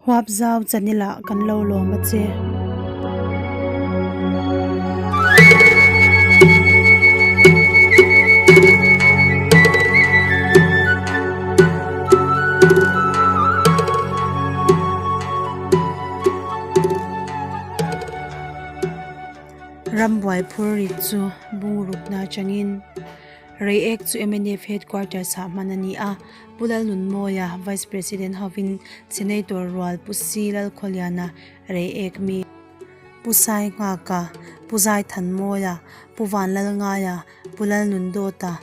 Huapzau channel-ah kan lo lawm a che. Rambuai phur rit chu bungrukna atangin Reiek chu mnf headquarters-ah hman a ni a, Pu Lalnunmawia, Vice President hovin Senator rual Pu Si Lalkhawliana, Reiek mi, Pu Sai Nghaka, Pu Zai Thanmawia, Pu Van Lalngaia, Pu Lalnundawta,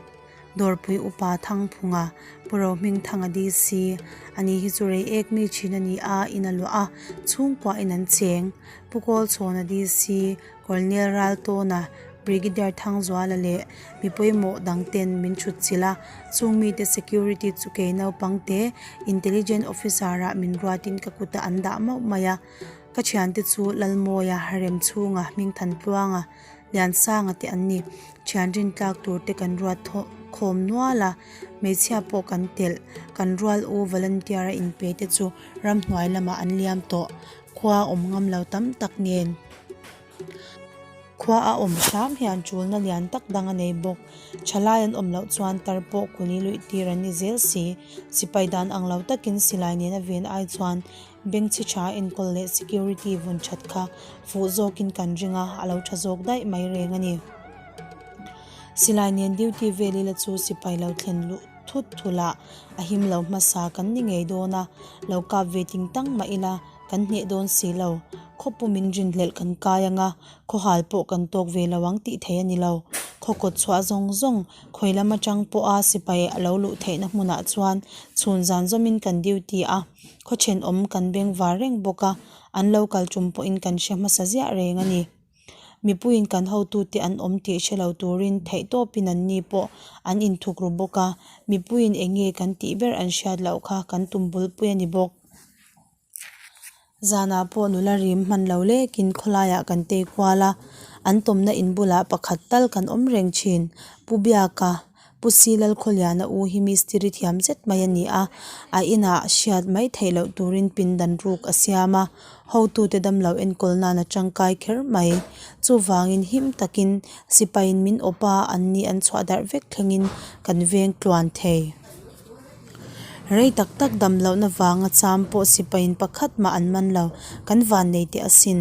Dawrpui Upa Thangphunga, Pu Rohmingthanga DC, ani hi chu Reiek mi thin a ni a, in a luah a, chhungkua in an cheng, Pu Kawlchhawna DC, Colonel Raltawna, Brigadier Thangzuala leh mi pawimawh dang ten min thut chilh a, chung mite security chu kei naupang te Intelligent Officer ah min ruatin ka kutah an dah mauh mai a, ka thiante chu Lalmawia, Remchhunga, Hmingthantluanga, Liansanga te an ni. Thian rintlak tur te kan ruat khawm nual a, hmeichhia pawh kan telh, kan rual u volunteer a inpe te chu ramhnuai lamah an liam tawh, khua awm ngam lo tam tak nen. Khua a awm hram hian tulna lian tak dang a nei bawk. Thalai an awm loh chuan tar pawh kuli luih tir an ni zel si. Sipai dan ang lo takin silai nena ven ai chuan bengchhi tha enkawl leh security vun that kha fuh zawkin kan ring a, a lo tha zawk daih mai reng a ni. Silai nen duty vel ila chu sipai lo thlen luh thut thulh ah a him lo hmasa kan ni ngei dawn a, lo kap ve ting tang mah ila Kan hneh dawn si lo. Khawpu min rinhlelh kan kai ang a, khawhal pawh kan tawk ve lo ang tih theih a ni lo. Khaw kawt chhuah zawng zawng, khawi lam atang pawha sipai a lo luh theihna hmunah chuan chhun zan zawmin kan duty a, khaw thenawm kan bengvar reng bawk a, an lo kal tum pawhin kan hre hmasa ziah reng a ni. Mipuiin kan hotute an awm tih hre lo turin theihtawpin an ni pawh an inthuk ru bawk a, mipuiin eng nge kan tih ber an hriat loh kha kan tum bulpui a ni bawk. Zanah pawh nula rim hman lo lekin khawlaiah kan tei kual a, an tawmna in bulah pakhat tal kan awm reng thin. Pu Biaka, Pu Silalkhawliana u hi mistiri thiam zet mai a ni a, a inah hriat mai theih loh turin pindan ruk a siam a, hotute damlo enkawl nan a tangkai kher mai. Chuvangin him takin sipaiin min awp a, an ni an chhuah darh vek thlengin kan veng tluan thei. Rei tak tak dam lohna vanga cham pawh sipaiin pakhat mah an man lo, kan van nei teh asin.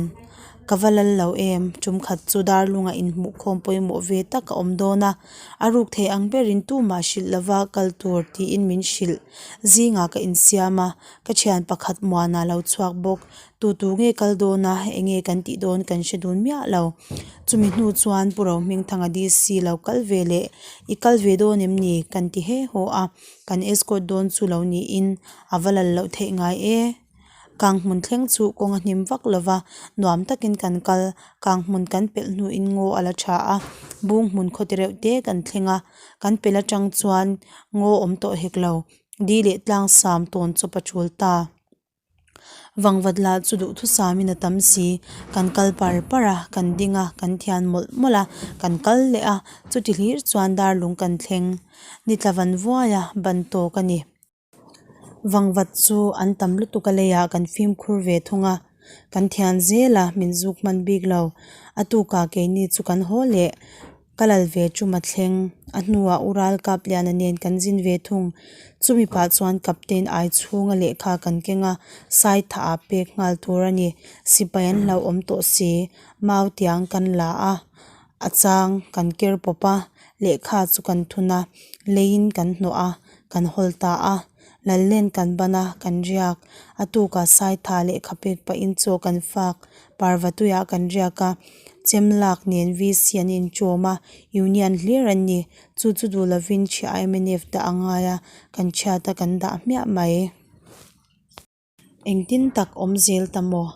Ka va lal lo em, tum khat chu darlungah inhmuhkhawm pawimawh ve tak a awm dawn a, a ruk thei ang berin tumah hrilh lova kal tur tiin min hrilh. Zingah ka insiam a, ka thian pakhat Muana lo chhuak bawk. Tu tu nge kal dawn a, eng nge kan tih dawn kan hre dun miah lo. Chumi hnu chuan Pu Rohmingthanga DC lo kal ve leh, I kal ve dawn em ni? kan ti he haw a, kan escort dawn chu lo niin a va lal loh theih ngai e. Kang hmun thleng chu kawng a hnim vak lo va, nuam takin kan kal. Kang hmun kan pelh hnuin ngaw a la tha a, bung hmun khaw ti reuh te kan thleng a, kan pelh atang chuan ngaw awm tawh hek lo, di leh tlang sam tawn chawp a tul ta. Vangvat lah chu duhthusamin a tam si, kan kal par par a, kan ding a, kan thian mawlh mawlh a, kan kal leh a, chuti hlir chuan darlung kan thleng. Ni tla van vuai a, ban tawk a ni. Vangvat chu an tam lutuk a leiah kan fimkhur ve thung a, kan thian zel a, min zuk hman bik lo. A tukah keini chu kan haw leh. Ka lal ve chuma thleng, a hnuah u ral kap liana nen kan zin ve thung. Chumi pah chuan Captain ai chhunga lehkha kan keng a, sai thah ah pek nghal tur a ni. Sipai an hlauhawm tawh si, mau tiang kan la a, a chang kan ker pawp a, lehkha chu kan thun a, leiin kan hnawh a, kan hawl ta a. Lallen kan ban a, kan riak. A tukah sai tha lehkha pek pahin chaw kan fak, parvatuiah kan riak a. Chem lak nen VC an inṭawm a, Union hlir an ni. Chu chu duh lovin chhiah mnf dah a ngai a, kan chhiat a kan dah hmiah mai. Engtin tak awm zel ta maw?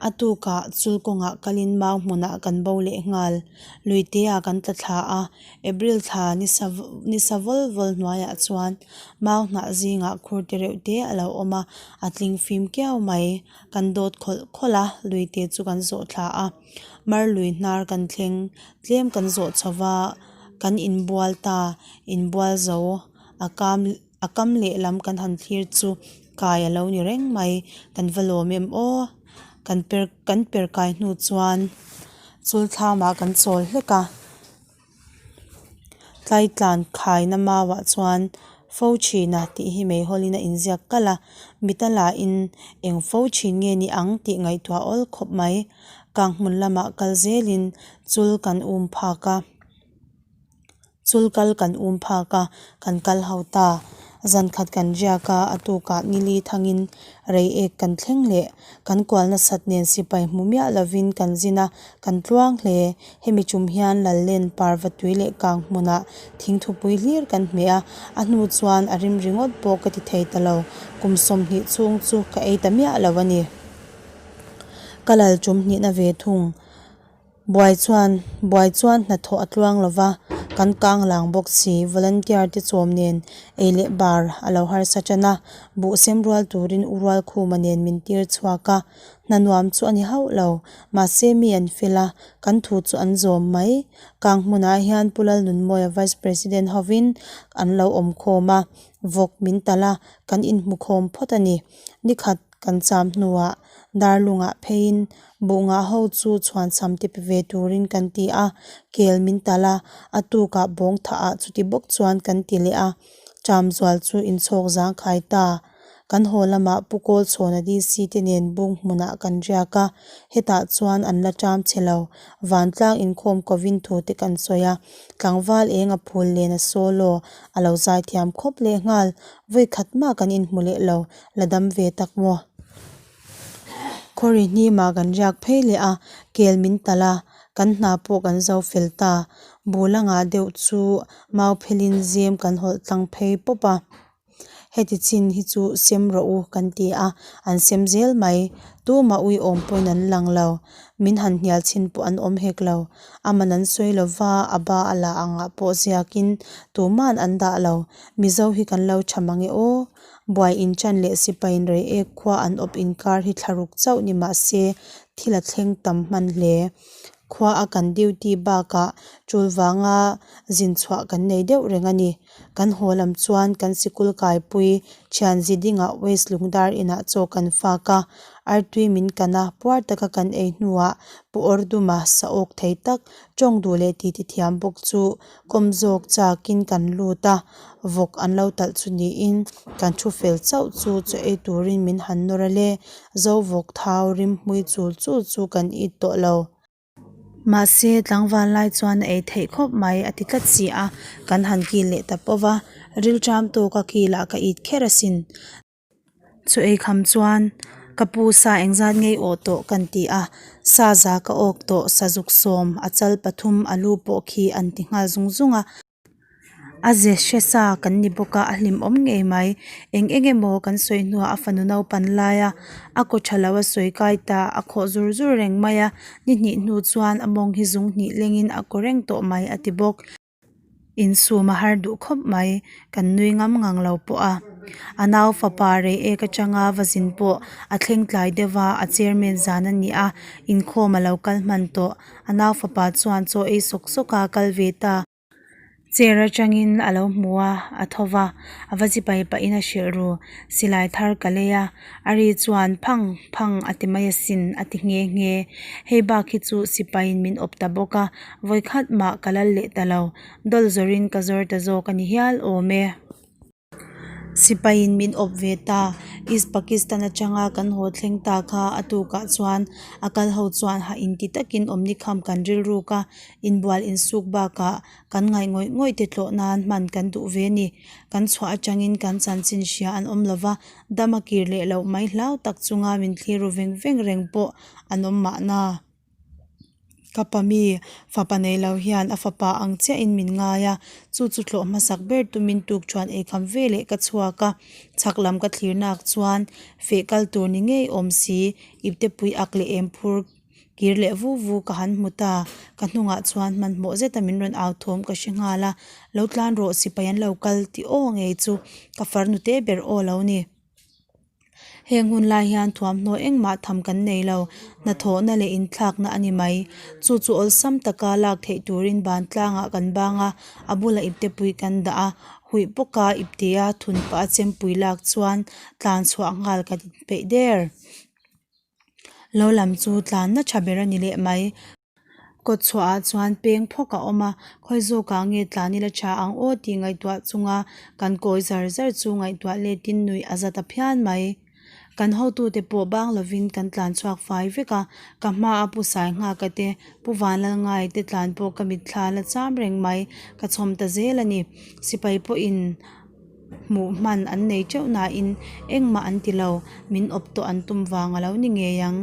A tukah chul kawngah kalin mau hmunah kan bo leh nghal. Luiteah kan tla thla a, April thla nisa nisa vawl vawl hnuaiah chuan mau hnah zingah khur te reuh te a lo awm a, a tling fim kiau mai. Kan dawt khawlh khawlh a, luite chu kan zawh thla a. Mar lui hnar kan thleng, tlem kan zawh chho va, kan inbual ta, inbual zo a kam a kam lehlam kan han thlir chu. kai a lo ni reng mai kan va lawm em aw kan per kan per kai hnu chuan chul thlam ah kan chawl hlek a tlai tlan khai na mau ah chuan fo thin a tih hi meihawl in a inziak kalh a mit a la in eng fo thin nge ni ang tih ngaihtuah a awl khawp mai kang hmun lamah kal zel in chul kan um phak a. Chul kal kan um phak a, kan kal ho ta. Zan khat kan riak a, a tukah nili thangin Reiek kan thleng leh. Kan kual nasat nen sipai hmu miah lovin kan zin a, kan tluang hle. Hemi tum hian Lallen parva tui leh kang hmunah thingthupui hlir kan hmeh a, a hnu chuan a rim ringawt pawh ka ti thei ta lo. Kum 20 chhung chu ka ei ta miah lo a ni. Ka lal tum hnihna ve thung. Buai chuan buai chuan hnathawh a tluang lo va, kan kang lang bawk si. Volunteer te chawm nen ei leh bar a lo harsa tan a, buh sem rual turin u Rualkhuma nen min tir chhuak a. Hna nuam chu a ni hauh lo, mahse mi an fel a, kan thu chu an zawm mai. Kang hmunah hian Pu Lalnunmawia Vice President hovin an lo awm khawm a, vawk min talh a, kan inhmu khawm phawt a ni. Nikhat kan cham hnuah Darlungah pheiin Buh ngah ho chu chhuanchham ti pe ve turin kan ti a, kel min talh a, a tukah bawng thah ah chuti bawk chuan kan ti leh a, ṭam zual chu inchhawk zang khai ta. Kan haw lamah Pu Kawlchhawna DC te nen bung hmunah kan riak a, hetah chuan an la ṭam chhe lo. Vantlang inkhawm kovin thu te kan sawi a, tlangval eng a phul len a solo a lo zaithiam khawp lehnghal, vawikhat mah kan inhmu leh lo, la dam ve tak maw? Khawri hnimah kan riak phei leh a, kel min talh a, kan hna pawh kan zo fel ta. Bul a ngah deuh chu mau phelin zem kan hawlh tlang phei pawp a. Heti chin hi chu sem rawh u kan ti a, an sem zel mai. Tumah uiawm pawhin an lang lo. Min han hnial chhin pawh an awm hek lo. A man an sawi lo va, a ba a la angah pawh ziakin tuman an dah lo. Mizo hi kan lo tha mang e aw. Buai inchan leh sipaiin Reiek khua an awp inkar hi thla ruk chauh ni mah se thil a thleng tam hman hle. Khua a kan duty bakah tul vanga zin chhuah kan nei deuh reng a ni. Kan haw lam chuan kan sikul kaipui thian zi dingah West Lungdar inah chaw kan fak a, artui min kan a, puar taka kan ei hnuah Pu Awrduma sa awk thei tak, tawng duh leh titi thiam bawk chu Kawm zawk chakin kan lut a, vawk an lo talh chu niin kan thu fel chauh chu chaw ei turin min han nawr a le, zo vawk thau rim hmui chul chul chu kan it tawh lo. Mahse, tlangval lai chuan a ei theih khawp mai a ti tlat si a, kan han kil leh ta pawh va, rilṭam tawka kilah ka it kher asin. Chu ei kham chuan ka pu sa engzat ngei awh tawh kan ti a, sa za ka awk tawh sazuk sawm a chal pathum a lu pawh khi an ti nghal zung zung a. A ze hre sa kan ni bawk a, a hlimawm ngei mai. Eng eng emaw kan sawi hnuah a fanu naupan laia a kaw tha lo a sawi kai ta, a khawh zur zur reng mai a, ni hnih hnu chuan a mawng hi zung hnih lengin a kaw reng tawh mai a ti bawk. Insum a har duh khawp mai, kan nui ngam ngang lo pawh a. A nau fapa Reiek atanga va zin pawh a thleng tlai deuh va, a chairman zan a ni a, inkhawm a lo kal hman tawh. A nau fapa chuan chaw ei sawk sawk a kal ve ta. Chair atangin a lo hmu a, a tho va, a va chipai pahin a hrilh ru. Silai thar ka lei a, a ri chuan phang phang a ti mai asin a ti nghe nghe. Hei bak hi chu sipaiin min awp ta bawk a, Vawikhat mah ka lal leh ta lo, dawl zawrin ka zawr ta zawk a ni hial awm e. Sipaiin min awp ve ta, East Pakistan atanga kan haw thleng ta kha a tukah chuan a kal ho chuan hah inti takin awmni kham kan rilruk a, inbual insuk bakah kan ngaih ngawih ngawih te tlawh nan hman kan duh ve a ni. Kan chhuah atangin kan chanchin hria an awm lova, dam a kir leh loh mai hlau tak chunga min thlir ru veng veng reng pawh an awm mahna. Ka pa mi, fapa nei lo hian a fapa ang chiahin min ngai a, chu chu tlawh hmasak ber tumin tukṭhuan eikham ve leh ka chhuak a, chhak lam ka thlir nak chuan feh kal tur ni ngei awm si, iptepui ak leh em phur kir leh vu vu ka han hmu ta, ka hnungah chuan hmanhmawh zeta min rawn au thawm ka hre nghal a, lo tlan rawh sipai an lo kal tih aw ngei chu ka farnute ber aw lo ni. Heng hun lai hian thuamhnaw engmah tham kan nei lo, hnathawhna leh inthlakna a ni mai. Chu chu awlsam taka lak theih turin ban tlangah kan bang a, a bulah iptepui kan dah a. Huih bawka iptea thun pah a chempui lak chuan tlan chhuah nghal ka peih der. Lo lam chu tlanna tha ber a ni leh mai. Kawt chhuah ah chuan peng phawk a awm a, khawi zawk ah nge tlan ila tha ang aw tih ngaihtuah chunga kan kawi zar zar chu ngaihtuah let in nuih a za ta phian mai. Kan hotute pawh bang lovin kan tlan chhuak fai vek a, ka hma a Pu Sainghaka te, Pu Vanlalngai te tlan pawh ka mitthla la cham reng mai, ka chhawm ta zel a ni. Sipai pawhin hmuh hman an nei teuh nain engmah an ti lo, min awp tawh an tum vang a lo ni ngei ang.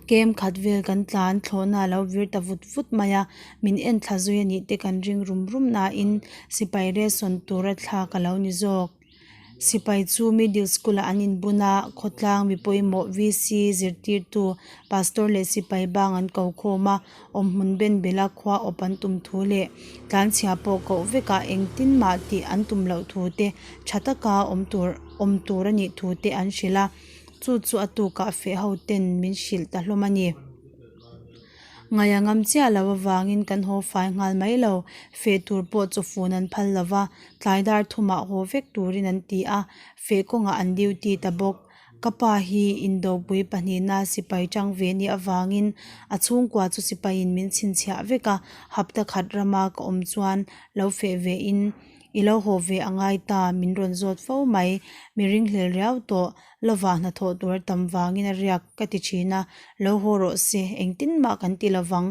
Kem khat vel kan tlan thlawhna a lo vir ta vut vut mai a, min en thla zui a nih te kan ring rum rum nain sipai resawn tura thlak a lo ni zawk. Sipai chu middle school ah an inbun a, khawtlang mi pawimawh VC zirtirtu pastor leh sipai bang an ko khawm a, awmhmun ben bela khua awp an tum thu leh tlanchhia pawh koh vekah engtin mah tih an tum loh thu te tha taka awm tur awm tur a nih thu te an hrilh a. Chu chu a tukah feh ho ten min hrilh ta hlawm a ni. Ngaih a ngam chiah lo avangin kan haw fai nghal mai lo. Feh tur pawh chawfun an phal lo va, tlai dar thumah haw vek turin an ti a, feh kawngah an duty ta bawk. Ka pa hi Indopui pahnihna sipai tang ve nih avangin a chhungkua chu sipaiin min chhinchhiah vek a, hapta khat rama ka awm chuan lo feh ve in I lo haw ve a ngai ta, min rawn zawt fo mai. Mi ringhlel riau tawh, lovah hnathawh tur a tam vangin a riak ka ti thin a, lo haw rawh se, engtin mah kan ti lovang.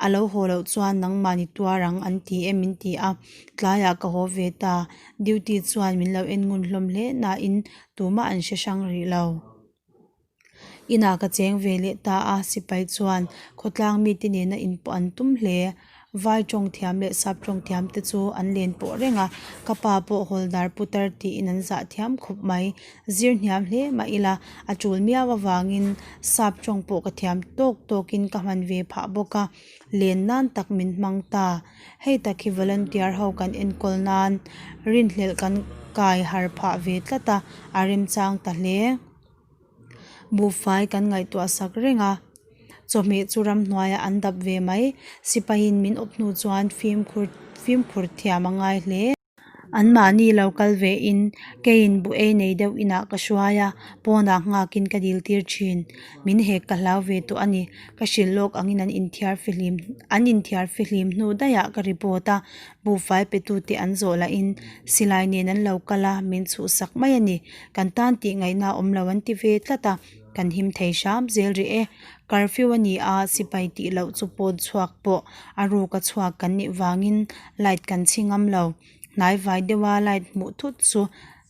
A lo haw loh chuan nangmah ni tuar ang an ti em min ti a, tlaiah ka haw ve ta. Duty chuan min lo en ngun hlawm hle nain tumah an hre hrang rih lo. Inah ka cheng ve leh ta a, sipai chuan khawtlang mite nena inpawh an tum hle. Vai tawng thiam leh sap tawng thiam te chu an len pawh reng a, ka pa pawh hawldar putar tiin an zah thiam khawp mai. Zir hniam hle mah ila a tul miau avangin sap tawng pawh ka thiam tawk tawkin ka hman ve phah bawk a, len nan tak min hmang ta. Hei tak hi volunteer ho kan enkawl nan rinhlelh kan kai har phah ve tlat a, a remchang ta hle. Buhfai kan ngaihtuah sak reng a, chawhmeh chu ramhnuaiah an dap ve mai. Sipaiin min awp hnu chuan fimkhur fimkhur thiam a ngai hle. Anmahni lo kal ve in keiin buh ei nei deuh inah ka hruai a, pawnah nghakin ka dil tir thin. Min hek ka hlau ve tawh a ni. Ka hrilh lawk angin an inthiar fihlim an inthiar fihlim hnu daihah ka report a, buhfai petute an zawh lahin silai nen an lo kal a, min chhuhsak mai a ni. Kan tan tih ngaihna a awm lo an ti ve tlat a, kan him thei hram zel rih e. Curfew a ni a, sipai tih loh chu pawn chhuak pawh a ruk a chhuak kan nih vangin light kan chhi ngam lo. Hnai vai deuha light hmuh thut chu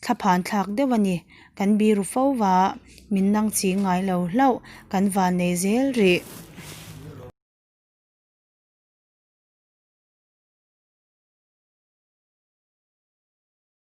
thlaphan thlak deuh a ni. Kan biru fo va, min nang ching ngai lo hlauh, kan van nei zel rih.